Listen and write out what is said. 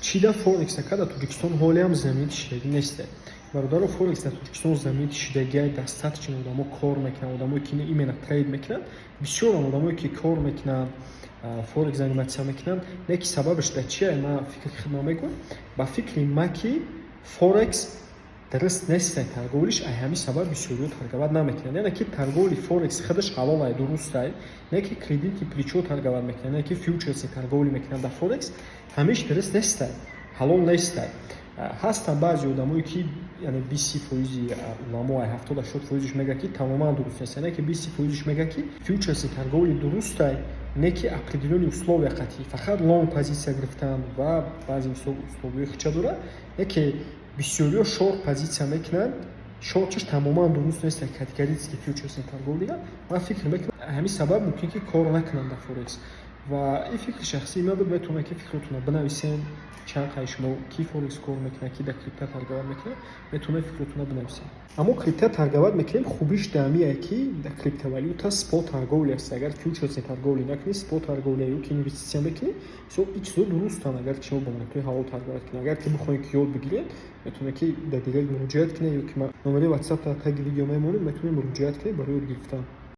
Чӣ да форекс ака дар Тоҷикистон ҳолиам замин шидагӣ несте? Бародаро, форекс дар Тоҷикистон замин шидагиай, достаточно одамо кор мекунанд, одамое ки именно трейд мекунанд, бисёрам одамое ки кор мекунанд, форекс заниматься мекунанд. Не ки сабабаш дар чия, ман фикри худро мегӯям. Ба фикри ма, ки форекс дуруст нестай торговля ш, ай ҳамин сабаб бисёриҳо торговать намекунанд. Яъне ки торговля и форекс худаш ҳалолай, дурустай, не ки кредитный плечо торговать мекунанд, не ки фьючерсы торговля мекунанд дар форекс, ҳамиш дуруст нестай, ҳалол нестай. Ҳастанд баъзе одамое ки, яъне, 20-30 фоизи уламо, ай 70-80 фоизиш мегӯяд, ки тамоман дуруст нест, яъне ки 20-30 фоизиш мегӯяд, ки фьючерсы торговля дурустай, не ки определённый условия қатъӣ, фақат лонг позиция гирифтан ва баъзе мисол условия и хича дорад. Не ки бисёриҳо шорт позиция мекунанд, шорташ тамоман дуруст нест, категорически фьючерсный торговля. Ман фикр мекунам, ҳамин сабаб мумкин ки кор накунанд дар форекс. Ва ин фикри шахсии ман буд. Метавонед, ки фикротонро бинависед. Чанд қай шумо ки форекс кор мекунад, ки дар крипта торговать мекунад, метавонед фикротонро бинависед. Аммо крипта торговать мекунем, хубиш дар ҳамие, ки дар криптовалюта спот торговля аст. Агар фьючерсный торговля накунӣ, спот торговля ё ки инвеститсия мекунӣ, со ин чизо дурустанд. Агар шумо ба монетҳои ҳалол торговать кунед, агар ки бихоҳед, ки ёд бигиред, метавонед, ки дар директ муроҷиат кунед ё ки номери WhatsApp дар таги видео мемонем, метавонед муроҷиат кунед барои ёд гирифтан.